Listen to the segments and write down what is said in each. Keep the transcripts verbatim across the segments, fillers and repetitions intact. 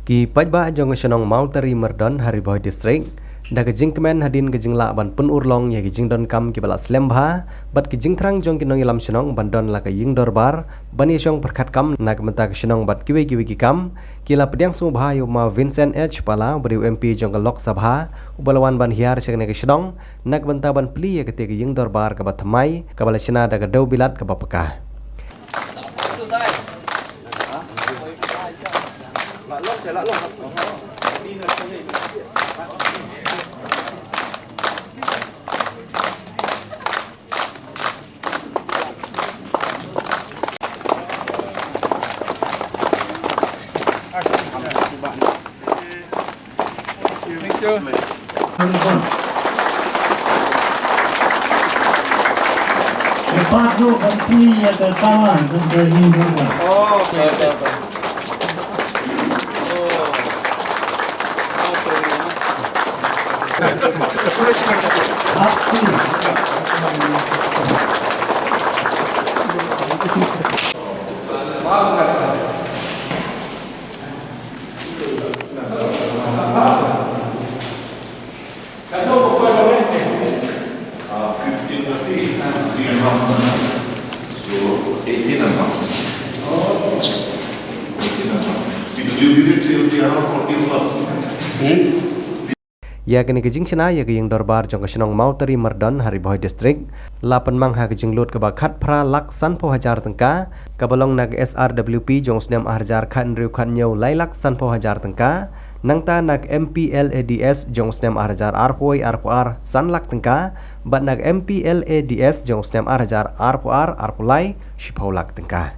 Ki paidbah jong ka shnong Mawtari Myrdon ha Ri Bhoi District da ka jingkmen hadien ka jinglah ban pynurlong ïa ki jingdonkam kiba la slem bha bad ki jingthrang jong ki nongïalam shnong ban don la ka ïing dorbar ban ïashong pyrkhat kam na ka bynta ka shnong bad kiwei kiwei ki kam, ki la pdiang sngewbha ïa u ma Vincent H Pala uba dei u M P jong ka Lok Sabha uba la wan ban hiar sha kane ka shnong na ka bynta ban plie ïa kata ka ïing dorbar kaba thymmai kaba la shna da ka dewbilat kaba paka. Thank you. Ïa pat ruh ban plie ïa ka tawa jong ka ïing dorbar. Oh, okay, okay, okay. Oh. Uh, fifteen thirty, three and a half months. So, eighteen and a half months. Eighteen and a half. Because you give it till the around fourteen first. Hmm? Ïa kane ka jingshna ïa ka ïing dorbar jong ka shnong Mawtari Myrdon ha Ri Bhoi District la pynmang ha ka jinglut kaba khatphra lak sanphew hajar tyngka, kaba long na ka S R W P jong u snem arhajar khathynriew khathynñiew lai lak sanphew hajar tyngka, nangta na ka M P L A D S jong u snem arhajar arphew wei arphew ar san lak tyngka, bad na ka M P L A D S jong u snem arhajar arphew ar arphew lai shiphew lak tyngka.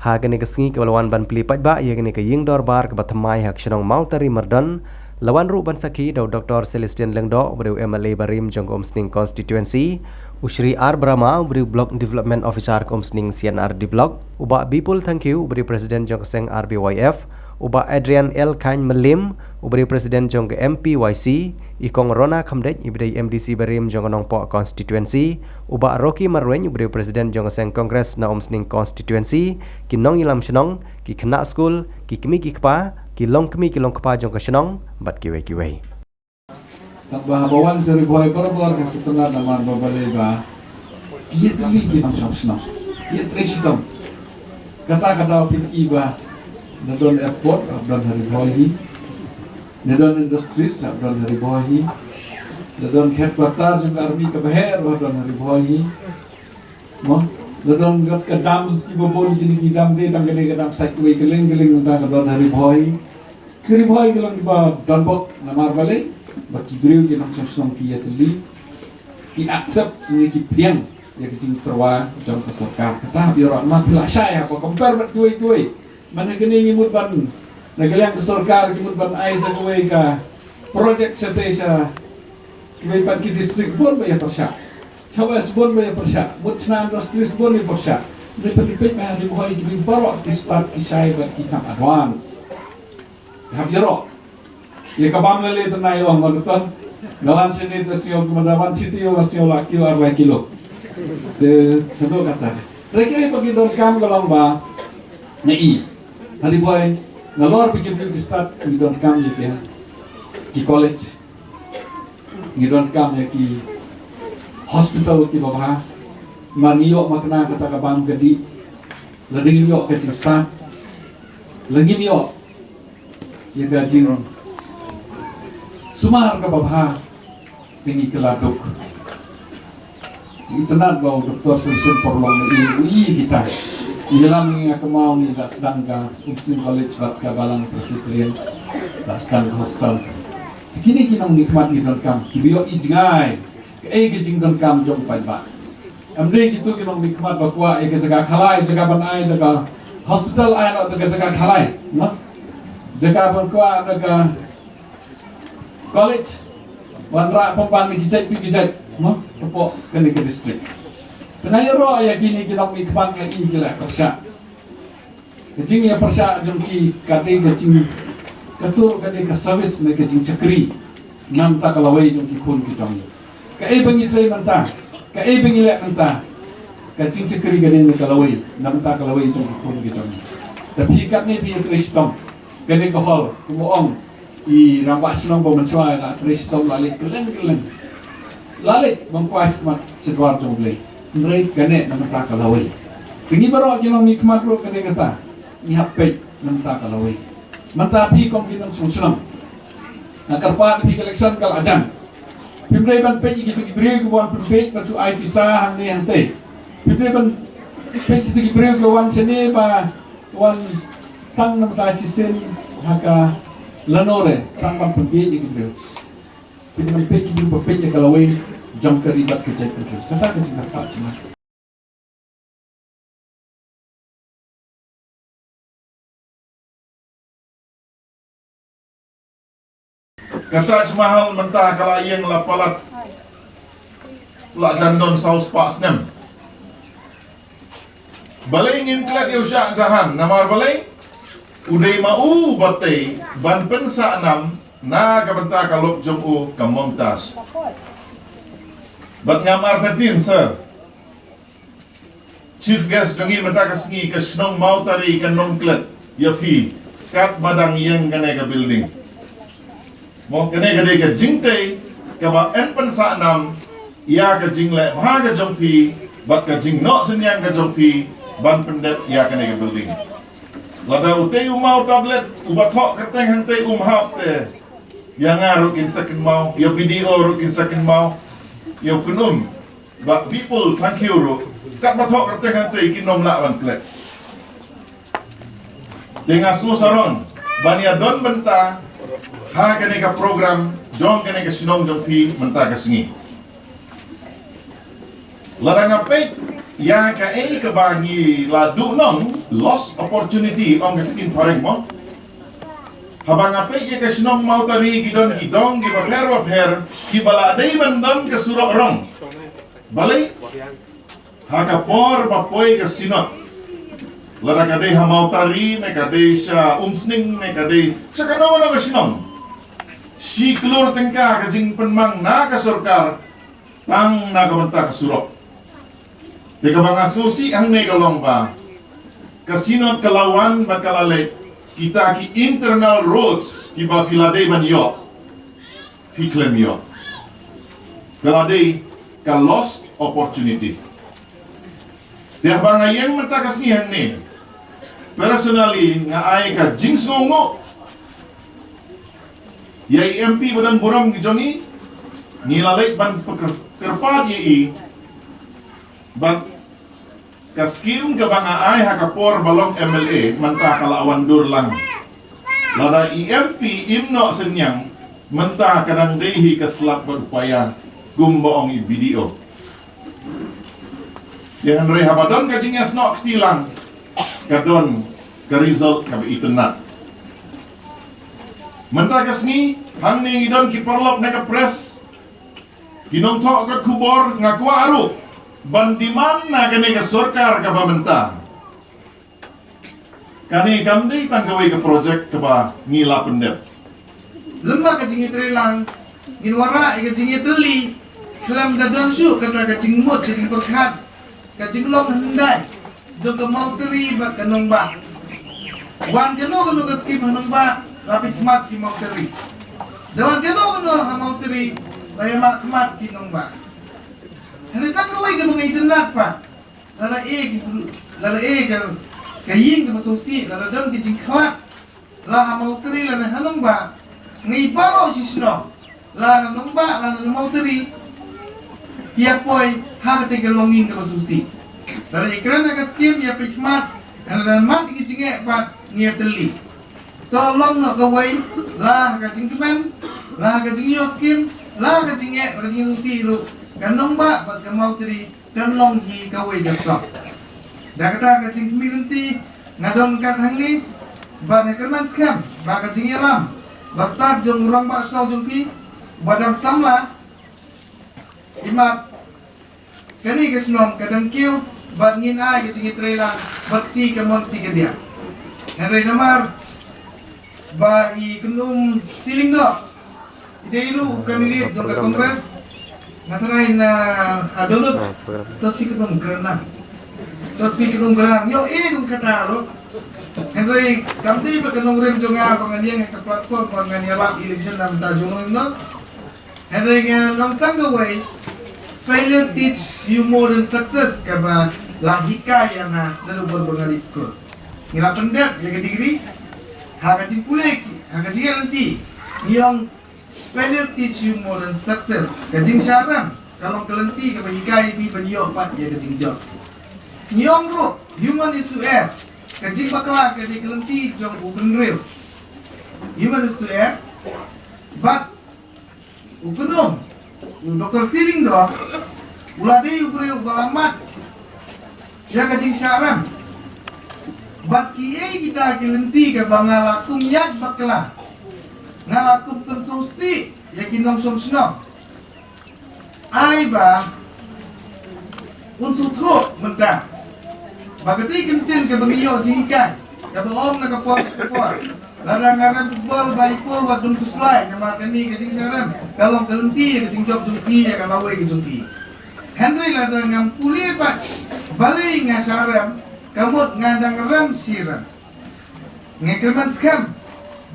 Ha kane ka sngi kaba la wan ban plie paidbah ïa kane ka ïing dorbar kaba thymmai ha ka shnong Mawtari Myrdon, la wan ruh ban sakhi da u Doktor Celestine Lyngdoh uba dei u M L A barim jong ka Umsning Constituency, u Shri R Brahma uba dei u Block Development Officer ka Umsning C and R D Block, u Bah Bipul Thangkhiew uba dei u President jong ka seng R B Y F, u Bah Adrian L Chyne Mylliem uba dei u President jong ka M P Y C, i Kong Rona Khymdeit iba dei M D C barim jong ka Nongpoh Constituency, u Bah Rocky Marwein uba dei u President jong ka seng Congress na Umsning Constituency, ki nongïalam shnong, ki khynnah skul, ki kmie ki kpa, ki longkmie ki longkpa jong ka shnong bad kiwei kiwei. Tangba haba wan sha Ri Bhoi barabor ka sngewtynnat namar ba balei ba ki ïatylli ki nongshong shnong, ki ïatrei shitom. Kata ka daw phin i ba na don airport hap don ha Ri Bhoi hi, na don industries hap don ha Ri Bhoi hi, na don headquarter jong ka army kaba heh ruh hap don ha Ri Bhoi hi. Mo, na don kat ka dam kiba bun, kine ki dam dei tang kane ka dam sait kiwei, kylleng kylleng mynta ka don ha Ri Bhoi. Ka Ri Bhoi ka long kaba donbok namar balei ba ki briew ki nongshong shnong ki ïatylli, ki accept ne ki pdiang ïa ka jingtyrwa jong ka sorkar. Kata hap ïaroh namar phi lah shai haba compare bad kiwei kiwei. Mynta kane ngi mut ban, na ka liang ka sorkar ki mut ban ai sa kawei ka project shatei sha kiwei pat ki district bun ba ïa pyrshah. Sha West bun ba ïa pyrshah. Mut shna industries bun ïa pyrshah. Mynta phi peit ba ha Ri Bhoi kiwei baroh ki start ki shai bad ki kham advance. Hap ïaroh. Ïa ka bam lei lei tang ïa ong ma doktor. Nga wan shane te sngewbha, nga wan shiti ïa ong sngewbha la kilo ar lai kilo. Te haduh kata. Hynrei kiwei pat ki donkam ka long ba nga i ha Ri Bhoi nalor ba ki briew ki start, ngi donkam ïa ki, ki college, ngi donkam ïa ki hospital kiba bha. Namar ngi ïoh makna kata ka bam ka dih, lada ngim ïoh ka jingstad, lada ngim ïoh ïa ka jingsumar kaba bha, te ngi kylla duk. Ngi itynnad ba u Doktor Celestine Pyrlong u i kita. Ngi lam ngi ïa kynmaw ngi la sdang ka Umsning College bad ka Balang Presbyterian, la sdang ka hostel. Te kine ki nongmihkhmat ngi donkam kiba ïohi jngai kaei ka jingdonkam jong u paidbah. Em dei kito ki nongmihkhmat ba kwah ïa ka jaka khalai, jaka ban ai da ka hospital, ai noh da ka jaka khalai, mo? Jaka ban kwah da ka college, wanrah pynban ki jait pi ki jait, mo, hapoh kane ka district. Te nga ïaroh ïa kine ki nongmihkhmat, nga i ki la pyrshah. Ka jingïapyrshah jong ki ka dei ka jing, ka tur ka dei ka service ne ka jingshakri na bynta ka lawei jong ki khun ki jong ngi. Kaei ba ngi trei mynta, kaei ba ngi leh mynta, ka jingshakri ka dei na ka lawei, na bynta ka lawei jong ki khun ki jong ngi. Te phi katne phi ïatrei shitom. Kane ka hall, kumba ong i rangbah shnong ba mynshuwa, la trei shitom, la leit kylleng kylleng. La leit ban kwai sha khmat sha dwar jong U Blei. Hynrei kane na mynta ka lawei. Te ngi baroh ki nongmihkhmat ruh kane kata, ngi hap peit na mynta ka lawei. Mynta phi kum ki nongshong shnong, nga kyrpad ïa phi, ka election ka la jan. Phim dei ban peit ïa kito ki briew kiba wan pynbiej ban shu ai pisa hangne hangtei. Phim dei ban peit ïa kito ki briew kiba wan shane ba wan tang na bynta shisien ha ka lano re, tang ban pynbiej ïa ki briew. Phi dei ban peit ki briew, ba peit ïa ka lawei jong ka ri bad ka jaitbynriew. Kata ka jingkyrpad jong nga. Ka Taj Mahal mynta ka la ïeng la palat, la jan don saw spah snem. Balei ngin klet ïa u Shah Jahan? Namar balei? U dei ma u ba tei ban pynsah nam na ka bynta ka lok jong u, ka Mumtaz. Bad ngam artatien, sir, chief guest jong ngi mynta ka sngi, ka shnong Mawtari kan ym klet ïa phi katba dang ïeng kane ka building. Mo, kane ka dei ka jingtei kaba yn pynsah nam ïa ka jingleh bha ka jong phi bad ka jingnoh synñiang ka jong phi ban pyndep ïa kane ka building. Lada u tei u maw tablet, uba thoh kyrteng hangtei um hap te, ïa nga ruh kin sa kynmaw, ïa B D O ruh kin sa kynmaw, ïa u kynum Bah Bipul Thangkhiew ruh, katba thoh kyrteng hangtei kin ym lah ban klet. Te nga sngewsarong ban ïa don bynta ha kane ka program jong kane ka shnong jong phi mynta ka sngi. Lada nga peit ïa kaei kaba ngi la duhnong, lost opportunity, ong ka ktien phareng mo. Haba nga peit ïa ka shnong Mawtari, ki don ki dong kiba pher ba pher kiba la dei ban don ka surok rong. Balei? Ha ka por ba poi ka Synod, lada ka dei ha Mawtari ne ka dei sha Umsning ne ka dei sha kano kano ka shnong, shi klur tyngka ka jingpynmang na ka sorkar tang na ka bynta ka surok. Te kaba nga sngewsih hangne ka long ba ka Synod ka la wan bad ka la leit, kita ki internal roads kiba phi la dei ban ïoh, phi khlem ïoh. Ka la dei ka lost opportunity. Te haba nga ïeng mynta ka sngi hangne, personally nga ai ka jingsngewnguh ïa i M P ba don burom ki jong ngi. Ngi la leit ban pynkyr-, kyrpad ïa i, bad ka skim kaba nga ai ha ka por ba long M L A mynta ka la wan dur lang. Lada i M P im noh synñiang, mynta ka dang dei hi ka slap bad u paia, kumba ong i B D O. Te hynrei haba don ka jingïasnoh kti lang, ka don ka result kaba itynnad. Mynta ka sngi hangne ngi don ki paralok na ka press, ki nongthoh ka khubor, nga kwah ruh ban demand na kane ka sorkar kaba mynta. Kane kam dei tang kawei ka projek kaba ngi la pyndep. Lem bad ka jingïatreilang, ngin wanrah ïa ka jingïatylli, khlem da don shuh kata ka jingmut, ka jingpyrkhat, ka jinglong hyndai jong ka Mawtari bad ka Nongbah. Wan kano kano ka skim ha Nongbah, la peit khmat ki Mawtari. Da wan kano kano ha Mawtari, la ïamah khmat ki Nongbah. Hynrei tang kawei kaba nga itynnad pat, lada e ki, lada e ka, ka ïing kaba sngewsih, lada don ka jingkhlad, la ha Mawtari lane ha Nongbah, ngi baroh shi shnong, la na Nongbah la na Mawtari, ki ïa poi ha kata ka longïing kaba sngewsih. Lada ïakren ha ka skim, ïa peit khmat, lada mad ki jingeh pat, ngi ïatylli. To long noh kawei, la ha ka jingkmen, la ha ka jingïoh skim, la ha ka jingeh, la ka jingsngewsih ruh, ka Nongbah bad ka Mawtari kan long hi kawei ka song. Da kata ka jingkmen lynti nga don kat hangne, bad nga kyrmen skhem ba ka jingïalam ba stad jong u rangbah shnong jong phi, ba dang samla, imat kane ka shnong ka dang kiew, bad ngin ai ka jingïatreilang bad kti kamon kti kadiang. Hynrei namar ba i Khynnum Shillingdoh i dei ruh u candidate jong ka Congress, nga tharai na, ah, download. To speak Khynnum kren na. To speak Khynnum kren. Ïoh, eh, kum kata ruh. Hynrei kam dei ba ka nongrim jong nga ba ngan ïeng ha ka platform ba ngan ïalap election na mynta jong ngi, no. Hynrei nga ong tang kawei, failure teach you more than success, kaba la hikai ïa nga naduh ba nga dei skul. Ngi la pyndep ïa ka degree ha ka jingpule ki, ha ka jingïaid lynti. Ngi ong failure teach you more than success. Ka jingshah rem ka long ka lynti kaba hikai ïa phi ban ïoh pat ïa ka jingjop. Ngi ong ruh human is to err. Ka jingbakla ka dei ka lynti jong u bynriew. Human is to err. But u kynum, u Doktor C. Lyngdoh, u la dei u briew uba la mad ïa ka jingshah rem. Bad kiei kita ki lynti kaba nga la kum ïaid bakla, nga la kum pynsngewsih ïa ki nongshong shnong. Ai ba un sngewthuh mynta ba katei ka ktien kaba ngi ïoh jinghikai kaba ong na ka por sha ka por, lada nga rem football ba i Paul wat dung khuslai, namar kane ka jingshah rem ka long ka lynti ïa ka jingjop jong phi, ïa ka lawei ka jong phi. Hynrei lada ngam pule pat balei nga shah rem, ka mut nga dang rem shi rem. Nga kyrmen skhem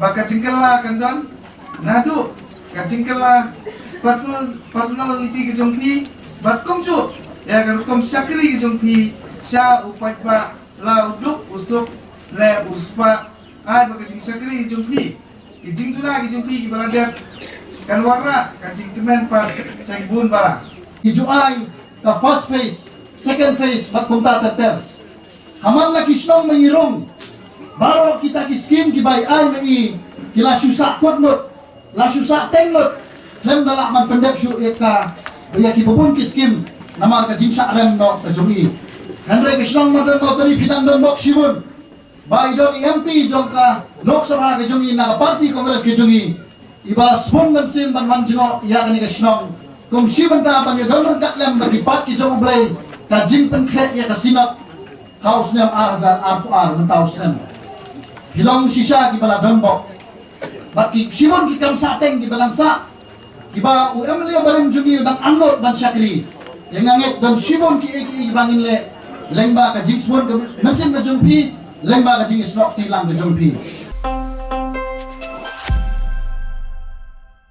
ba ka jingkylla kan don naduh ka jingkylla personal, personality ka jong phi, bad kumjuh ïa ka rukom shakri ka jong phi sha u paidbah, la u duk u suk lane u spah. Ai ba ka jingshakri ka jong phi, ki jingduna ki jong phi kiba la dep kan wanrah ka jingkmen pat sha ki bun balang. Ki ju ai ka first phase, second phase bad kumta ter ter. Ha man la ki shnong ba ngi rung, baroh kita ki skim kiba i ai ma ngi ki la shu sah kut lut, la shu sah teng lut. Khlem da lah ban pyndep shuh ïa ka, ïa kiba bun ki skim namar ka jingshah rem noh ka jong i. Hynrei ka shnong Mawtari, Mawtari phi dang don bok shibun. Ba i don i M P jong ka Lok Sabha ka jong i na ka party Congress ka jong i, iba la sbun mynsiem ban wan jngoh ïa kane ka shnong kum shi bynta ban ïa don ryngkat lem bad ki paid ki jong U Blei, ka jingpynkhreh ïa ka Synod ha u snem ar hajar arphew ar, mynta u snem. Phi long shisha kiba la don bok. Bad ki shibun ki kam sah teng kiba dang sah, kiba u M L A barim jong ngi u dang angnud ban shakri. Ïa nga ngeit don shibun kiei kiei kiba ngin leh lyngba ka jingsbun ka mynsiem ka jong phi, lyngba ka jingïasnoh kti lang ka jong phi.